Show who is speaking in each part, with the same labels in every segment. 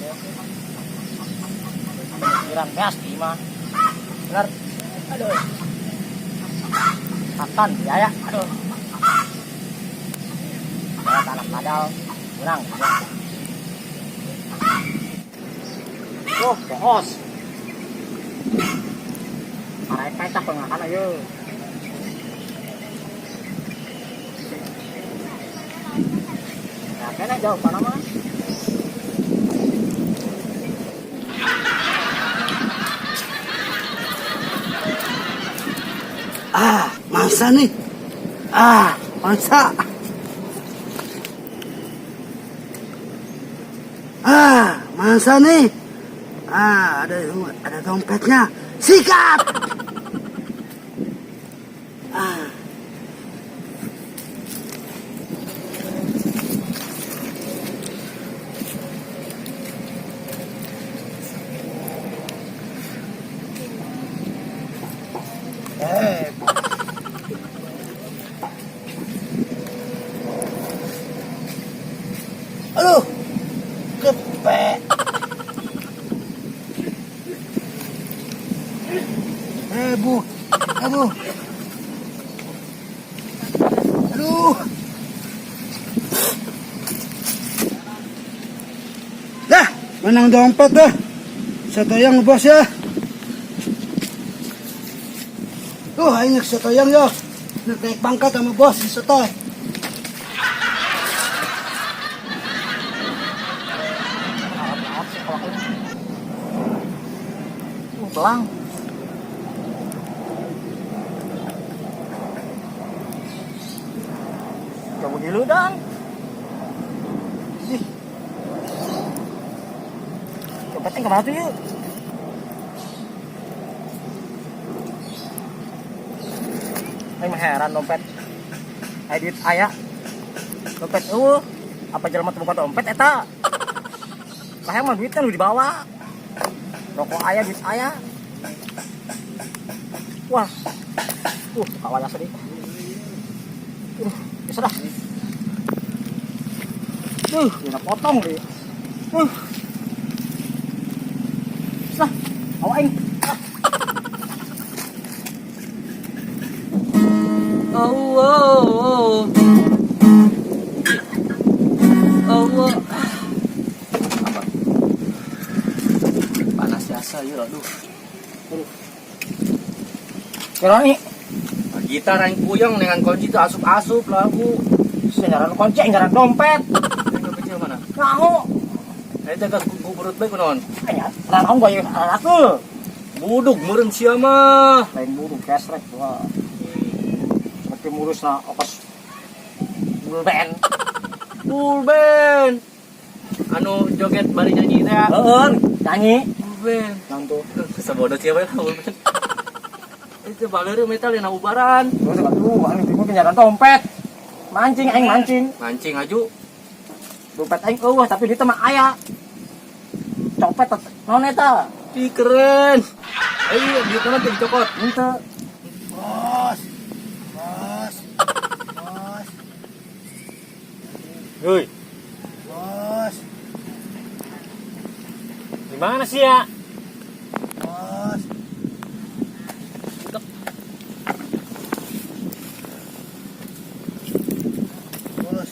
Speaker 1: Beak. Pikiran beas di mah. Bener. Aduh. Akan biaya. Aduh. Ya, tanah kadal kurang. Oh, bos. Arek pecah pengakan ayo. Ya, kena jauh mana mah.
Speaker 2: Ah, mangsa nih. Ah, mangsa. Ah, mangsa nih. Ah, ada dompetnya. Sikat. Ah. Eh, aduh, kepek. Eh, bu, aduh, aduh. Dah, menang dompet dah. Setoyang bos ya. Tuh, ini setoyang ya. Naik pangkat sama bos si Setoy.
Speaker 1: Pelang. Jauh dulu dan. Ih. Dompetnya kemana tuh yuk? Aing mah heran dompet. Aya duit aya. Dompet eueuh. Apa jelema teu boga dompet eta? Kahayang mah duitnya nu dibawa. Rokok aya, duit aya. Wah. Kawaya sedih. Ya sudah. Dina potong deh. Sudah, awak aing.
Speaker 3: Allah. Allah. Apa? Panas jasa ya, aduh.
Speaker 1: Aduh. Kira nih.
Speaker 3: Gitar yang puyeng dengan kunci itu asup-asup lagu.
Speaker 1: Senyaran kunci, nyaran dompet.
Speaker 3: Dompet kecil mana?
Speaker 1: Ngaho.
Speaker 3: Eta ke ku perut bae kunaon?
Speaker 1: Aya, naon gua ieu aku.
Speaker 3: Buduk meureun sia mah.
Speaker 1: Lain buduk kesrek gua. Seperti murusna okos bulben.
Speaker 3: Bulben. Anu joget bari nyanyi teh.
Speaker 1: Heeh, nyanyi.
Speaker 3: Bulben.
Speaker 1: Nang tuh.
Speaker 3: Sabodo sia bae bulben. Itu baler metal yang ubaran.
Speaker 1: Terus atuh, anu bingung kenyaran dompet. Mancing aing mancing.
Speaker 3: Mancing aju.
Speaker 1: Dompet aing eueuh tapi duitnya mah aya. Copet naon eta?
Speaker 3: Ih keren. Ayo duitnya mah teu dicokot.
Speaker 1: Henteu.
Speaker 2: Bos. Bos. Bos.
Speaker 1: Heuy,
Speaker 2: Bos.
Speaker 1: di mana sih ya?
Speaker 2: Bos. Bos.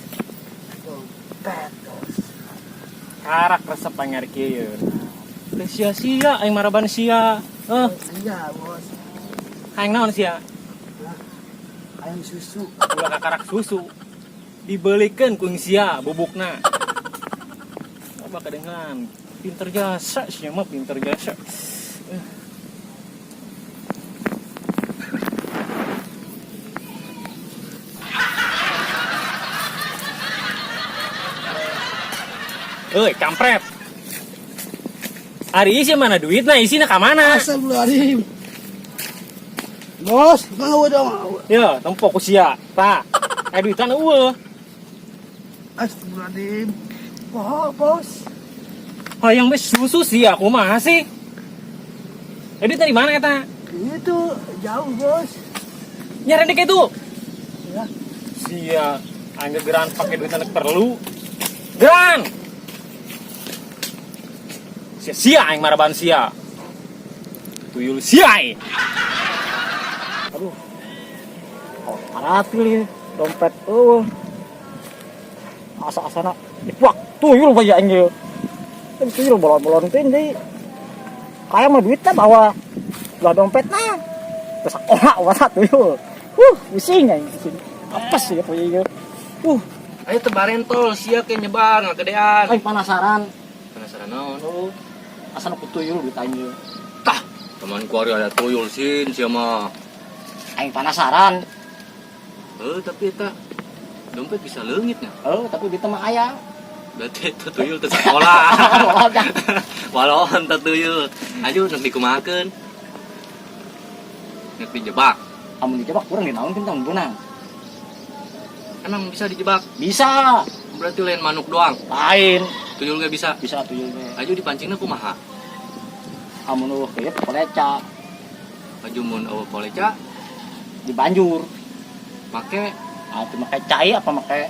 Speaker 2: Dompet, bos.
Speaker 4: Karak resep pangar kieu. Teu sia-sia aing maraban sia. Eh,
Speaker 2: Iya, bos.
Speaker 4: aing naon sia?
Speaker 2: Ayam susu.
Speaker 4: Ulah kakarak susu. Dibelikeun ku sia bubukna. Coba kedengan. Pinter jasa sia mah pinter jasa. Euy, kampret. Ari isi mana duitna, isina ka mana?
Speaker 2: Astagfirullahaladzim. Bos, mau dong.
Speaker 4: Ya, tempo ku sia. Tah. Aya duitan eueuh.
Speaker 2: Astagfirullahaladzim. Bohong, bos.
Speaker 4: Hayang we susu sia kumaha sih? Duit dari mana eta?
Speaker 2: Itu jauh, bos.
Speaker 4: Nyari dek itu.
Speaker 2: Ya.
Speaker 4: Sia, aing geran pakai duit anak perlu. Geran. Sia-sia aing maraban sia. Tuyul sia aing.
Speaker 1: Aduh. Oh, paratil ya. Dompet eueuh. Asa-asana dipuak tuyul bae aing ieu. Tapi tuyul bolon-bolon teh deui. Kaya mah duitnya bawa belah dompetna. Terus olah wasa tuyul. Pusing aing pusing. Apa sih ya poe ieu?
Speaker 3: Ayo tebarin tol sia ke nyebar ngagedean.
Speaker 1: Aing penasaran.
Speaker 3: Penasaran naon?
Speaker 1: Oh, asana ku tuyul duit aing ieu.
Speaker 3: Tah, teman ku ari ada tuyul sin sia mah.
Speaker 1: Aing penasaran.
Speaker 3: Heuh, tapi eta dompet bisa leungit nya.
Speaker 1: Oh, tapi duitnya mah aya.
Speaker 3: Berarti itu tuyul teu sekolah. Walaupun teu tuyul. Ayo nek dikumahakeun. Nek dijebak.
Speaker 1: Amun dijebak kurang dinaonkeun tah beunang.
Speaker 3: Emang bisa dijebak?
Speaker 1: Bisa.
Speaker 3: Berarti lain manuk doang.
Speaker 1: Lain.
Speaker 3: Tuyul gak bisa.
Speaker 1: Bisa tuyulnya.
Speaker 3: Ayo dipancingna kumaha?
Speaker 1: Amun eueuh kieu koleca
Speaker 3: Aju mun eueuh koleca
Speaker 1: di banjur.
Speaker 3: Make
Speaker 1: Ah, itu make cai apa make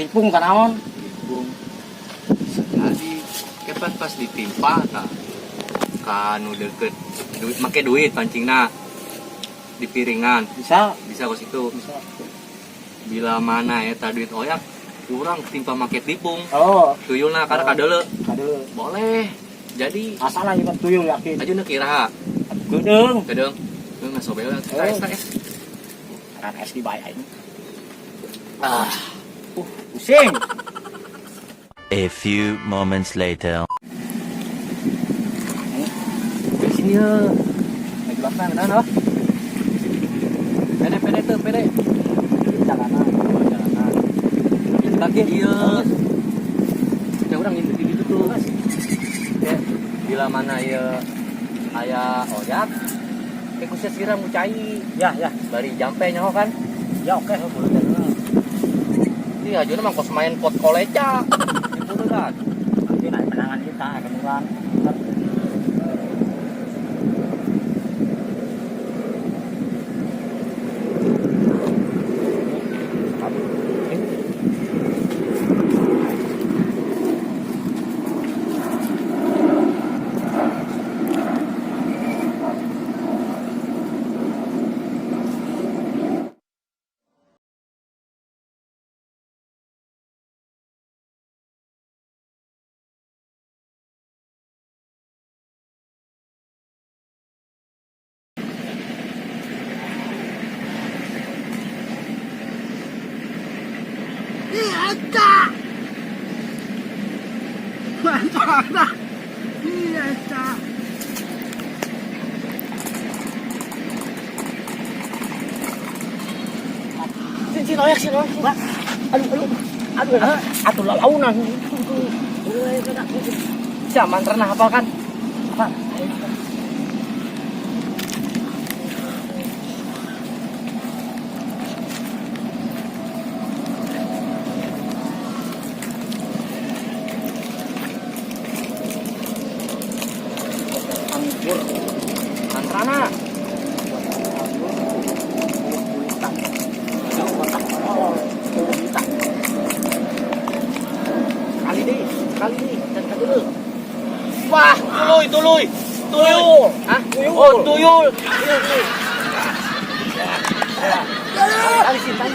Speaker 1: tipung kan naon?
Speaker 3: Tipung. Jadi kepan pas ditimpa tah kanu deket duit make duit pancingna di piringan.
Speaker 1: Bisa.
Speaker 3: Bisa ke situ.
Speaker 1: Bisa.
Speaker 3: Bila mana eta duit oyak kurang timpa make tipung.
Speaker 1: Oh,
Speaker 3: tuyulna karena
Speaker 1: Oh.
Speaker 3: kadele.
Speaker 1: Kadele.
Speaker 3: Boleh. Jadi
Speaker 1: asal aja tuyul yakin.
Speaker 3: Aja nu kira.
Speaker 1: Geudeung.
Speaker 3: Geudeung. Geung ngasobel
Speaker 1: Oh.
Speaker 3: kita es es.
Speaker 1: Kan es dibayar ini.
Speaker 3: Ah,
Speaker 1: Pusing.
Speaker 5: A few moments later.
Speaker 3: Di sini ya. Lagi belakang nah, oh. Pede pede tuh, pede.
Speaker 1: Jalanan.
Speaker 3: Jalanan. Kaki iya. Ya urang ngintip di situ tuh. Ya, bila mana ya aya oyak kayak kusia siram ku cai.
Speaker 1: Ya, ya.
Speaker 3: Bari jampe nyaho kan.
Speaker 1: Ya oke, boleh jalan.
Speaker 3: Iya, ajuna mah kos main pot koleca. Itu kan.
Speaker 1: Nanti naik penangan kita kebetulan.
Speaker 2: Iya, Mantap. Iya, eta.
Speaker 1: Sin sin oyak sin oyak. Aduh aduh. Aduh, atuh lalaunan.
Speaker 3: Siapa mantrana hafal kan?
Speaker 1: Apa? Anggur.
Speaker 3: Mantrana.
Speaker 1: Anggur. Kulitan. Kotak. Oh, kulitan.
Speaker 3: Kali deh, kali deh, dan dulu. Wah, tuluy, tuluy.
Speaker 1: Tuyul.
Speaker 3: Hah?
Speaker 1: Tuyul.
Speaker 3: Oh, tuyul. Tuyul, tuyul. Tali sini, tali.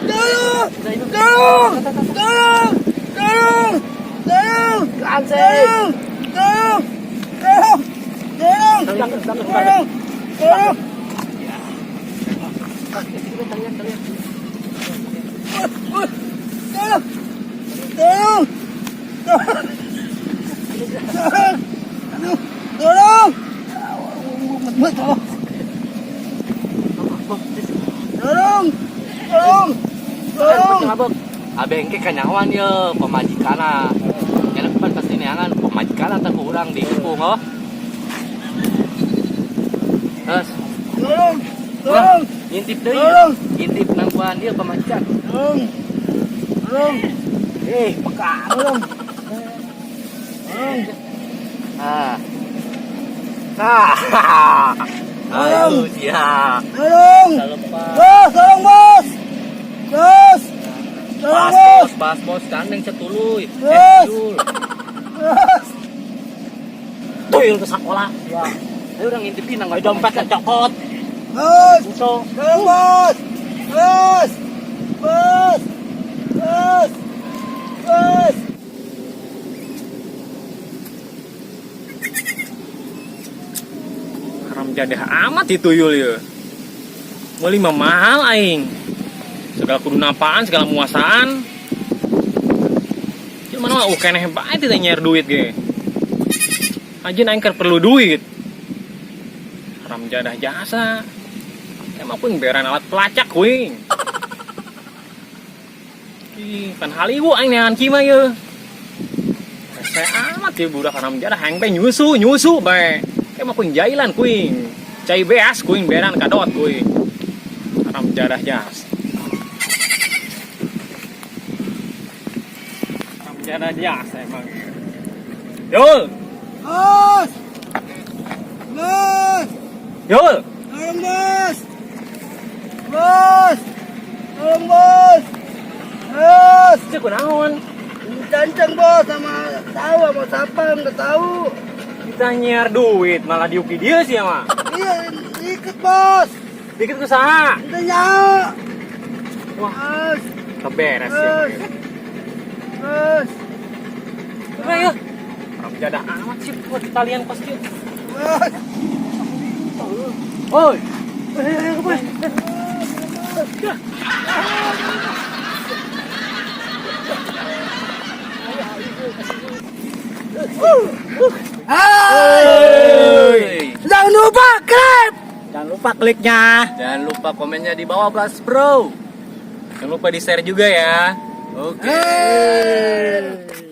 Speaker 2: Tolong! Tolong! Tolong! Tolong! Tolong!
Speaker 3: Tolong!
Speaker 2: Tolong! Tolong! Tolong! Tolong! Tolong! Tolong! Tolong! Tolong! Aduh, tolong! Tolong! Tolong! Tolong! Tolong!
Speaker 3: Abeng ke kanyawan ye pamajikana. Enak pan pasti neangan pamajikana teh ku urang dihipung oh. Terus
Speaker 2: Tolong! Tolong!
Speaker 3: Ngintip deui.
Speaker 2: Tolong!
Speaker 3: Ngintip nangguan dia pamajikan.
Speaker 2: Tolong! Tolong!
Speaker 1: Peka.
Speaker 2: Tolong! Tolong!
Speaker 3: Ah. Ah.
Speaker 2: Tolong.
Speaker 3: Aduh, sia.
Speaker 2: Tolong!
Speaker 3: Lepas.
Speaker 2: Bos, tolong bos! Bos! Tolong
Speaker 3: Bas
Speaker 2: bos!
Speaker 3: bos, bas bos gandeng setuluy.
Speaker 2: Bos.
Speaker 3: Tuyul.
Speaker 1: Tuyul ke sekolah. Ya.
Speaker 3: Ayo urang ngintipin nang
Speaker 1: Ai dompet cokot.
Speaker 2: Bos,
Speaker 1: Musuh.
Speaker 2: tolong bos. Bos. Bos. Bos. Bos.
Speaker 4: Haram jadah amat itu tuyul ya. Meuli mah mahal aing. Segala kudu napaan, segala muasaan. Cuman mah keneh bae teh nyiar duit ge. Anjeun aing keur perlu duit. Haram jadah jasa. Emang kuing beran alat pelacak kuing. Ih, kan haliwu aing neangan kieu mah ye. Rese amat ya budak haram jadah hayang bae nyusu, nyusu bae. Emang kuing jailan kuing. Cai beas kuing beran kadot kuing. Haram jadah jas. Haram jadah jas emang. Yul,
Speaker 2: Bos. Bos.
Speaker 4: Yul.
Speaker 2: Tolong bos. Bos. Tolong bos. Bos.
Speaker 4: Itu kunaon?
Speaker 2: Cancang bos sama tahu sama siapa nggak tahu.
Speaker 4: Kita nyiar duit malah diuki dia sih mah.
Speaker 2: Iya, ikut bos.
Speaker 4: Dikit ke saha?
Speaker 2: Udah nyawa.
Speaker 4: Wah,
Speaker 2: Bos.
Speaker 4: keberes ya.
Speaker 2: Bos. Bos.
Speaker 4: Udah ya. Haram jadah amat sih buat kalian kos kieu.
Speaker 2: Bos.
Speaker 4: Oi,
Speaker 2: Bos. Hai. Jangan lupa klik.
Speaker 1: Jangan lupa kliknya.
Speaker 3: Jangan lupa komennya di bawah, Blas Bro.
Speaker 4: Jangan lupa di-share juga ya.
Speaker 3: Oke.
Speaker 2: Hey.